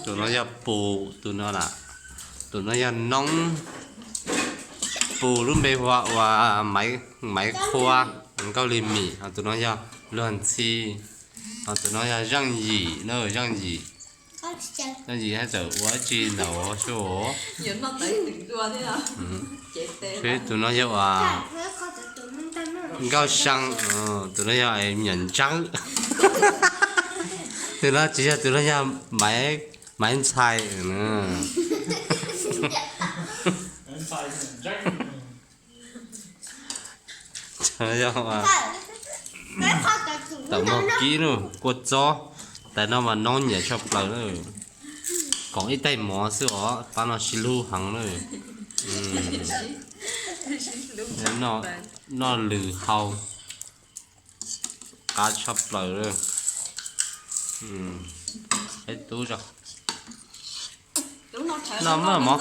Tus no yog pus, tus no na, tus no yog noob. Pus lub npe hu ua maiv qhua, nkauj li mim, ho tus no yog luag ntxhi, ho tus no yog zeej yim na, zeej yim. Zeej yim haj tseem ua tsi ntawd sub. Tus no yog ua nkauj seev, tus no yog me nyuam ntsawb. Tus no tsis yog, tus no yog maiv ntxhais. Tawm mog kib na, kua txob. Tais no mas noob nyiam tshaj plaws na. Koom ib tais mov xwb os, pab no sib hlub heev na. Noj lwm hau qab tshaj plaws. Peb tub, noj mog.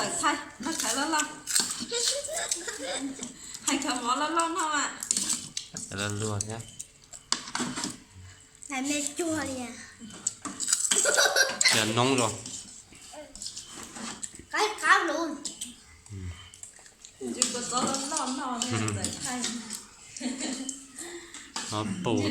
Luag thiab. Yog noob zoo. Pus.